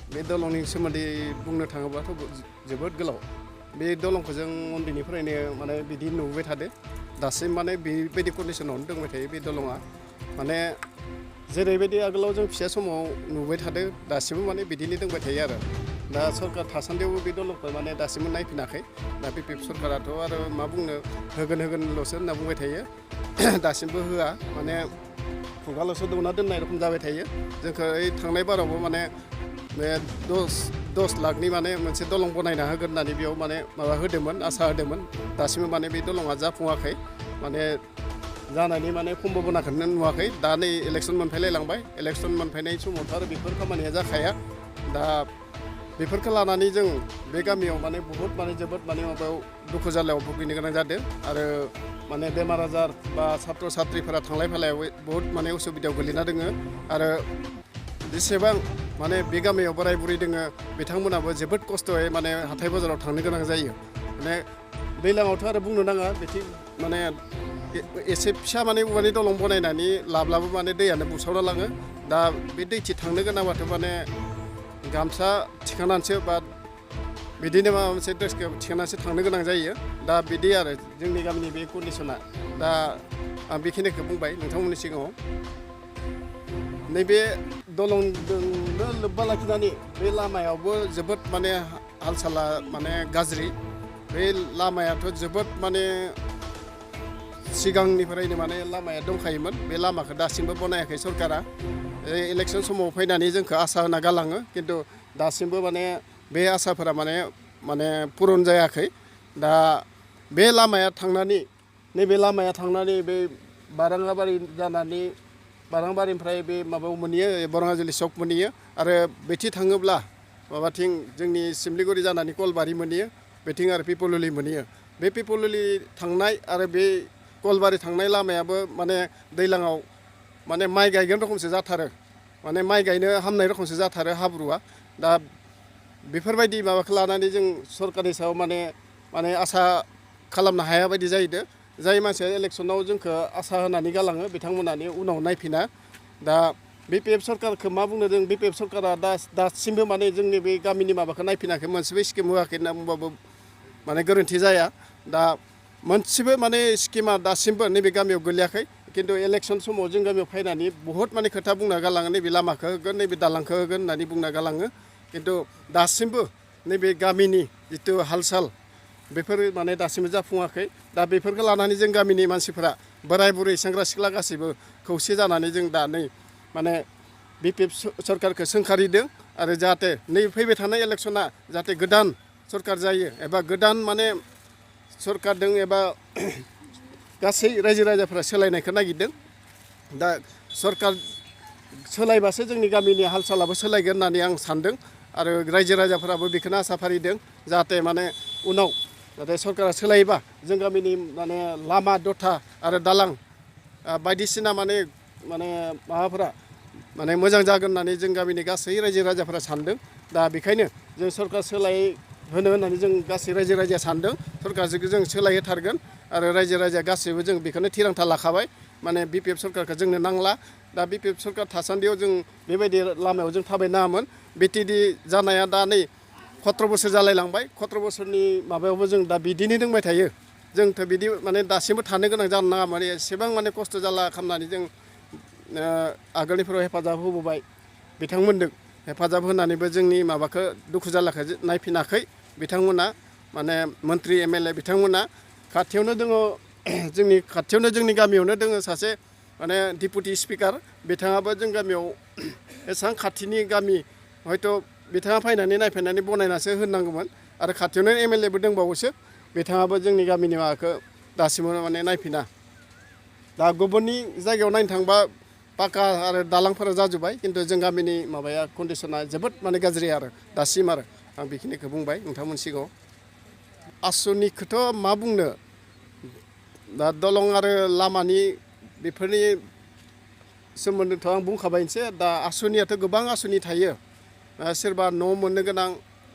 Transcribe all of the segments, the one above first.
बे दलंनि सोमोन्दै बुंनो थाङोब्लाथ' जोबोद गोलाव बे दलंखौ जों उन्दैनिफ्रायनो माने बिदि नुबाय थादो दासिम माने बेबायदि कन्डिसनावनो दंबाय थायो बे दलङा माने जेरैबायदि आगोलाव जों फिसा समाव नुबाय थादो दासिमबो माने बिदिनो दंबाय थायो आरो दा सरकार थासान्दियावबो बे दलंखौ माने दासिमबो नायफिनाखै दा बे सरकाराथ' आरो मा बुंनो होगोनल'सो होनना बुंबाय थायो दासिमबो होआ माने खुगाल'सो दौना दोननाय रखम जाबाय थायो जोंखौ ओइ थांनाय बारावबो माने बे 10 लाखनि माने मोनसे दलं बनायना होगोन होननानै बेयाव माने माबा होदोंमोन आसा होदोंमोन दासिमबो माने बे दलङा जाफुङाखै माने जानायनि माने सम्भाबनाखौनो नुवाखै दा नै इलेक्सन मोनफैलायलांबाय इलेक्सन मोनफैनाय समावथ' आरो बेफोर खामानिया जाखाया दा बेफोरखौ लानानै जों बे गामियाव माने बहुत माने जोबोद माने माबायाव दुखु जाल्लायाव भुगिनो गोनां जादों आरो माने बेमार आजार बा सात्र सात्रिफोरा थांलाय फैलायाव बहुत माने उसुबिदायाव गोलैना दोङो आरो जेसेबां माने बे गामियाव बोराय बुरै दोङो बिथांमोनाबो जोबोद खस्थ'यै माने हाथाय बाजाराव थांनो गोनां जायो माने दैज्लाङावथ' आरो बुंनो नाङा बिथिं माने एसे फिसा माने औवानि दलं बनायनानै लाब्लाबो माने दैयानो बुसावना लाङो दा बे दैथि थांनो गोनांबाथ' माने गामसा थिखांनानैसो बा बिदिनो माबा मोनसे ड्रेसखौ थिखांनानैसो थांनो गोनां जायो दा बिदि आरो जोंनि गामिनि बे कन्डिसना दा आं बेखिनिखौ बुंबाय नोंथांमोननि सिगाङाव नैबे दलंजोंनो लोब्बा लाखिनानै बे लामायावबो जोबोद माने हाल साला माने गाज्रि बे लामायाथ' जोबोद माने सिगांनिफ्रायनो माने लामाया दंखायोमोन बे लामाखौ दासिमबो बनायाखै सरकारा इलेक्सन समाव फैनानै जोंखौ आसा होना गालाङो खिन्थु दासिमबो माने बे आसाफोरा माने पुरन जायाखै दा बे लामाया थांनानै नैबे लामाया थांनानै बे बाराङाबारि जानानै बारांबारिनिफ्राय बे माबायाव मोनहैयो बरङाजुलि सक मोनहैयो आरो बेथिं थाङोब्ला माबाथिं जोंनि सिमलिगुरि जानानै कलबारि मोनहैयो बेथिं आरो पिपलुलि मोनहैयो बे पिपलुलि थांनाय आरो बे कलबारि थांनाय लामायाबो माने दैज्लाङाव माने माइ गायगोन रखमसो जाथारो माने माइ गायनो हामनाय रखमसो जाथारो हाब्रुआ दा बेफोरबायदि माबाखौ लानानै जों सरकारनि सायाव माने आसा खालामनो हाया बायदि जाहैदों जाय मानसिया इलेक्सनाव जोंखौ आसा होनानै गालाङो बिथांमोनानि उनाव नायफिना दा बिपिएफ सरकारखौ मा बुंनो जों बिपिएफ सरकारा दासिमबो माने जोंनि बे गामिनि माबाखौ नायफिनाखै मोनसेबो स्किम होआखै होनना बुंबाबो माने गोरोन्थि जाया दा मोनसेबो माने स्किमा दासिमबो नैबे गामियाव गोलैयाखै खिन्थु इलेक्सन समाव जों गामियाव फैनानै बहुत माने खोथा बुंना गालाङो नैबे लामाखौ होगोन नैबे दालांखौ होगोन होननानै बुंना गालाङो खिन्थु दासिमबो नैबे गामिनि जिथु हाल साल बेफोर माने दासिमबो जाफुङाखै दा बेफोरखौ लानानै जों गामिनि मानसिफोरा बोराय बुरै सेंग्रा सिख्ला गासैबो खौसे जानानै जों दा नै माने बिपिएफ सरकारखौ सोंखारिदों आरो जाहाथे नै फैबाय थानाय इलेक्सना जाहाथे गोदान सरकार जायो एबा गोदान माने सरकारदों एबा गासै रायजो राजाफोरा सोलायनायखौ नागिरदों दा सरकार सोलायबासो जोंनि गामिनि हाल सालाबो सोलायगोन होननानै आं सानदों आरो रायजो राजाफोराबो बेखौनो आसा फारिदों जाहाथे माने उनाव जाहाथे सरकारा सोलायोबा जों गामिनि माने लामा दथा आरो दालां बायदिसिना माने माबाफोरा माने मोजां जागोन होननानै जों गामिनि गासै रायजो राजाफोरा सानदों दा बेखायनो जों सरकार होनो होननानै जों गासै रायजो राजाया सानदों सरकारजों जों सोलायहोथारगोन आरो रायजो राजाया गासैबो जों बेखौनो थिरांथा लाखाबाय माने बिपिएफ सरकारखौ जोंनो नांला दा बिपिएफ सरकार थासान्दियाव जों बेबायदि लामायाव जों थाबायनाङामोन बिटिडि जानाया दा नै 17 बोसोर जालायलांबाय 17 बोसोरनि माबायावबो जों दा बिदिनो दंबाय थायो जोंथ' बिदि माने दासिमबो थानो गोनां जानो नाङा माने एसेबां माने खस्थ' जारला खालामनानै जों आगोलनिफ्राव हेफाजाब होबोबाय बिथांमोनजों हेफाजाब होनानैबो जोंनि माबाखौ दुखु जारलाखौ नायफिनाखै बिथांमोना माने मन्त्रि एमएलए बिथांमोना खाथियावनो दङ जोंनि गामियावनो दङ सासे माने डिपुटि स्पिकार बिथाङाबो जों गामियाव एसेबां खाथिनि गामि हयथ' बिथाङा फैनानै नायफैनानै बनायनासो होनांगौमोन आरो खाथियावनो एमएलएबो दंबावोसो बिथाङाबो जोंनि गामिनि माबाखौ दासिमबो माने नायफिना दा गुबुननि जायगायाव नायनो थांबा पाका आरो दालांफोरा जाजोब्बाय खिन्थु जों गामिनि माबाया कन्डिसना जोबोद माने गाज्रि आरो दासिम आरो आं बेखिनिखौ बुंबाय नोंथांमोन सिगाङाव आसनिखौथ' मा बुंनो दा दलं आरो लामानि बेफोरनि सोमोन्दैथ' आं बुंखाबायनोसै दा आसनियाथ' गोबां आसनि थायो सोरबा न' मोननो गोनां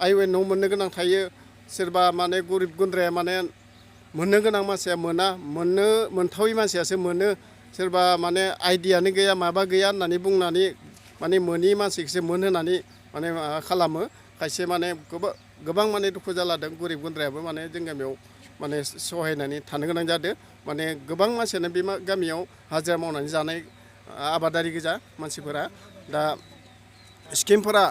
आइवेन न' मोननो गोनां थायो सोरबा माने गरिब गुन्द्राया माने मोननो गोनां मानसिया मोनथावै मानसियासो मोनो सोरबा माने आइडियानो गैया माबा गैया होननानै बुंनानै माने मोनि मानसिखौसो मोनहोनानै माने खालामो खायसे माने गोबां माने दुखु जालादों गरिब गुन्द्रायाबो माने जों गामियाव माने सहायनानै थानो गोनां जादों माने गोबां मानसियानो बे गामियाव हाजिरा मावनानै जानाय आबादारि गोजा मानसिफोरा दा स्किमफोरा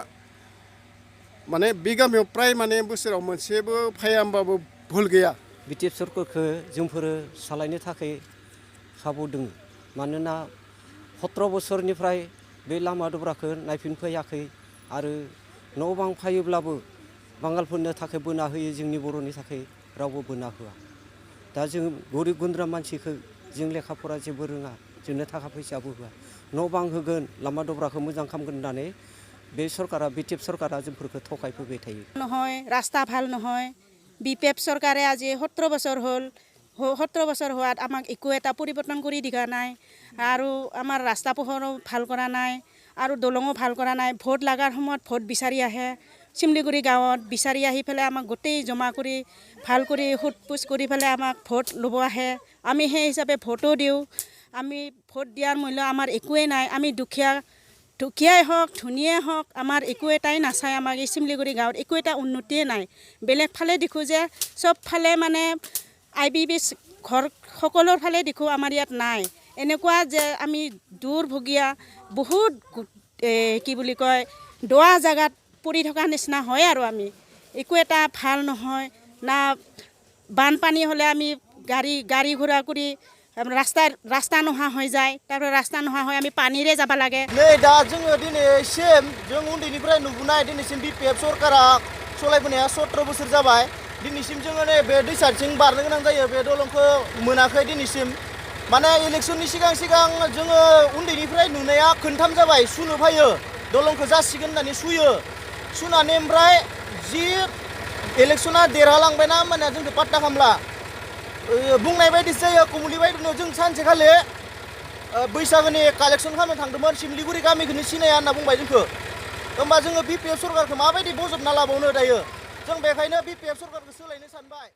माने बे गामियाव प्राय माने बोसोराव मोनसेबो फाया होमबाबो भुल गैया बिटिएफ सरकारखौ जोंफोरो सालायनो थाखाय खाबु दङ मानोना 17 बोसोरनिफ्राय बे लामा दब्राखौ नायफिनफैयाखै आरो न' बां फायोब्लाबो बांगालफोरनो थाखाय बोना होयो जोंनि बर'नि थाखाय रावबो बोना होआ दा जों गरिब गुन्द्रा मानसिखौ जों लेखा फरा जेबो रोङा जोंनो थाखा फैसाबो होआ न' बां होगोन लामा दब्राखौ मोजां खालामगोन होननानै बे सरकारा बिटिएफ सरकारा जोंफोरखौ थगायफैबाय थायो নহয় ৰাস্তা ভাল নহয় বিপিএফ চৰকাৰে আজি 17 বছৰ হ'ল 17 বছৰ হোৱাত আমাক একো এটা পৰিৱৰ্তন কৰি দিয়া নাই আৰু আমাৰ ৰাস্তা পোহৰো ভাল কৰা নাই আৰু দলঙো ভাল কৰা নাই ভোট লাগাৰ সময়ত ভোট বিচাৰি আহে চিমলিগুৰি গাঁৱত বিচাৰি আহি পেলাই আমাক গোটেই জমা কৰি ভাল কৰি সোধ পোছ কৰি পেলাই আমাক ভোট ল'ব আহে আমি সেই হিচাপে ভোটো দিওঁ আমি ভোট দিয়াৰ মূল্য আমাৰ একোৱেই নাই আমি দুখীয়াই হওক ধুনীয়াই হওক আমাৰ একো এটাই নাচায় আমাক এই চিমলিগুৰি গাঁৱত একো এটা উন্নতিয়ে নাই বেলেগ ফালে দেখোঁ যে চব ফালে মানে IBB ঘৰ সকলোৰ ফালে দেখোঁ আমাৰ ইয়াত নাই এনেকুৱা যে আমি দূৰভগীয়া বহুত কি বুলি কয় দোৱা জাগাত পৰি থকা নিচিনা হয় আৰু আমি একো এটা ভাল নহয় না বানপানী হ'লে আমি গাড়ী ঘোৰা কৰি रास्ता नहा हो जाए तारपरे रास्ता नहा हो आमी पानीरे जाबा लागे नै दा जोङो दिनैसिम जों उन्दैनिफ्राय नुबोनाय दिनैसिम बिपिएफ सरकारा सलायबोनाया 17 बोसोर जाबाय दिनैसिम जोङो नै बे दैसाथिं बारनो गोनां जायो बे दलंखौ मोनाखै दिनैसिम माने इलेक्शननि सिगां जोङो उन्दैनिफ्राय नुनाया खोनथाम जाबाय सुनो फैयो दलंखौ जासिगोन होननानै सुयो सुनानै ओमफ्राय जि इलेक्शना देरहालांबायना होमबाना जोंखौ पात्ता खालामला बुंनाय बायदि जायो कमुलि बायदिनो जों सानसेखालि बैसागोनि कालेक्शन खालामनो थांदोंमोन सिमलिगुरि गामिखौनो सिनाया होनना बुंबाय जोंखौ होमबा जोङो बिपिएफ सरकारखौ माबायदि बजबना लाबावनो दायो जों बेखायनो बिपिएफ सरकारखौ सोलायनो सानबाय